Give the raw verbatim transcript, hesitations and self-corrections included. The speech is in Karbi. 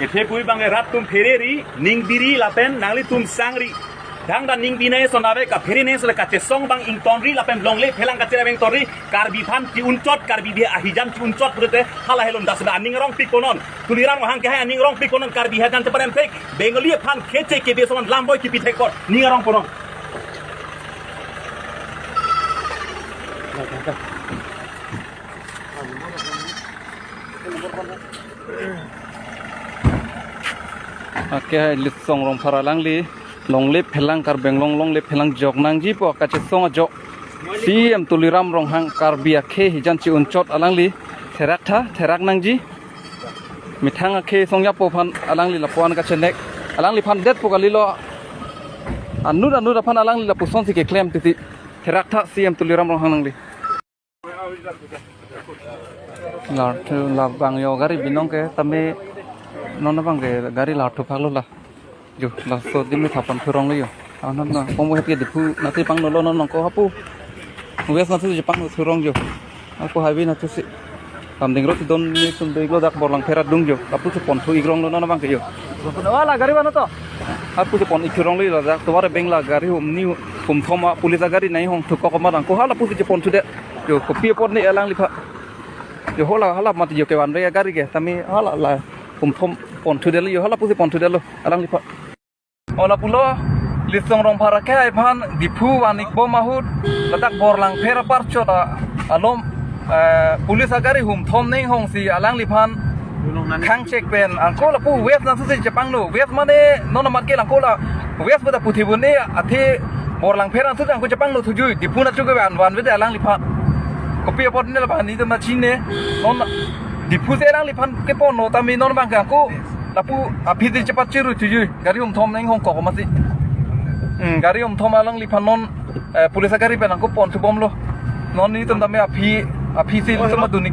Kethe pui bang rat atum phereri, ningbiri lapen nanglitum sangri. Dang dan ningbi nai ason ave, kaphere nai ason le kachesong bang ingtonri lapen longle phelang kachera bang tonri, Karbi aphan chi-unchot, Karbi ahijan chi-unchot pute hala helon dasna aning arong pikponon. Tuliram Ronghang kehai aning arong pikponon, Karbi ahijan cheparem thek, Bengali aphan keche kebe ason lam boi kipi thek kon, ning arong ponon. Ake hai Litsong Rongphar alangli longle phelang, Karbi Anglong longle phelang jok nangji pu kachesong ajok C M Tuliram Ronghang Karbi akhei ahijan chi-unchot alangli therak tha, therak nangji. Methang akhei songjapo aphan alangli lapuan kachenek. Alangliphan detpo kalilo. Anut anut aphan alangli lapusonsi keklem titi. Therak tha C M Tuliram Ronghang alangli. Larthu labang yo gari binong ke tame non abang ke gari larthu phaklo la. Jo, laso adim ni thapan thurong lo jo. Anon na, komo het ke Diphu nangchepangno lo non nangko hapu. West nangchepangno thurong jo. Ako highway nangchesi. Lamding road don ni sundoi lo dak Borlangpher adung jo. Lapu chepon thu ikrong lo non abang ke jo. Wala gari mana to? Lapu chepon ikrong lo ladak tovar beng la gari hum ni hum thom a police agari nai hong thukok ma dang ko hala pusi chepon thudet. Jo, kopi apot ni alangliphan. Jo, hala hala mat jo kevan re gari ke. Tame hala la hum thom pon thudet lo jo, hala pusi pon thudet lo alangliphan. Ola pulo, Litsong Rongphar akhei aphan Diphu van-ik bom ahut, ladak Borlangpher apar chot a, alom, eh, police agari hum thom ning hongsi alangliphan khang chek pen, angko lapu West nangchesi chepangno, West mane non amat ke langko la, West pada puthi bune, athe Borlangpher nangchesi angko chepangno thujui, Diphu nangchesi van van vede alangliphan. Kopi apot ne la bani to machine, non Diphu si alangliphan keponno tame non abang ke angko, lapu aphi di chepat chiru thujui. Gari hum thom nang hong kok masi. Hmm, gari hum thom alangliphan non, eh, police agari pen angko pon thubom lo. Non nitum tame aphi, aphi si nitum adun